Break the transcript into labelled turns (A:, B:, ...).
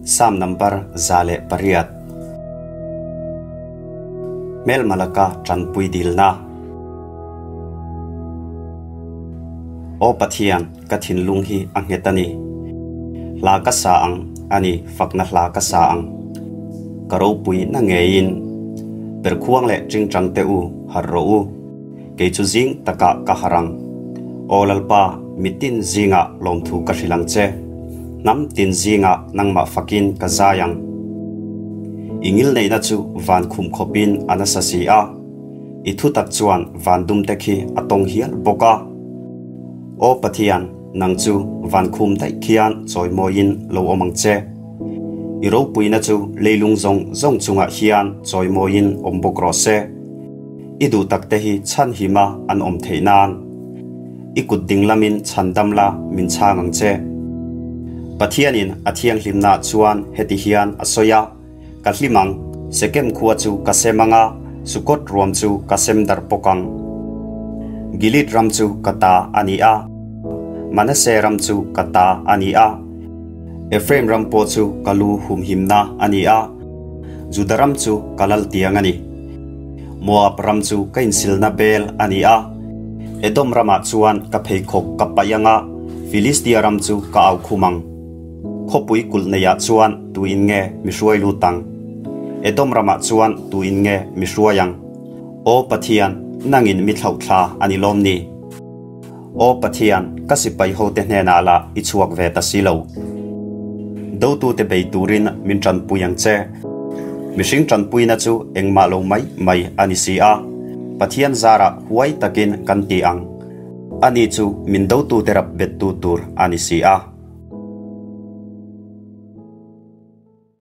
A: Sam number 108. Hmelma laka tanpui dilna. Aw Pathian, ka thinlung hi a nghet a ni. Hla ka sa ang, a ni, fakna hla ka sa ang. Ka ropui na ngeiin. Perkhuang leh tingtang te u, harh rawh u. Kei chu zing takah ka harh ang. Aw Lalpa, mitin zingah lawmthu ka hrilh ang che. Hnam tin zingah nangmah fakin ka zai ang. I ngilneihna chu van khum khawpin a nasa si a, i thutak chuan van dumte khi a tawng hial bawk a. Aw Pathian, nang chu van khum daih khian chawimawiin lo awm ang che. I ropuina chu leilung zawng zawng chungah hian chawimawiin awm bawk rawh se. I duh takte hi chhan hima an awm theih nan. I kut ding lamin chhan dam la min chhang ang che. Pathianin a thianghlimnaah chuan heti hian a sawi a, Ka hlim ang, Sekem khua chu ka sem ang a, Sukot ruam chu ka sem darh bawk ang. Gilead ram chu ka ta a ni a, Manasseh ram chu ka ta a ni a, Ephraim ram pawh chu ka lu humhimna a ni a, Juda ram chu ka lal tiang a ni. Moab ram chu ka insilna bel a ni a, Edom ramah chuan ka pheikhawk ka paih ang a, Filistia ram chu ka au khum ang. Khawpui kulh neiah chuan tuin nge mi hruai lut ang? Edom ramah chuan tuin nge mi hruai ang? Aw Pathian, nangin mi thlauhthla a ni lawm ni? Aw Pathian, ka sipai hote hnenah lah i chhuak ve ta si lo. Dotute bei turin min tanpui ang che. Mihring tanpuina chu engmah lo mai mai a ni si a, Pathian zarah huai takin kan ti ang. Ani chu min dotute rap bettu tur a ni si a.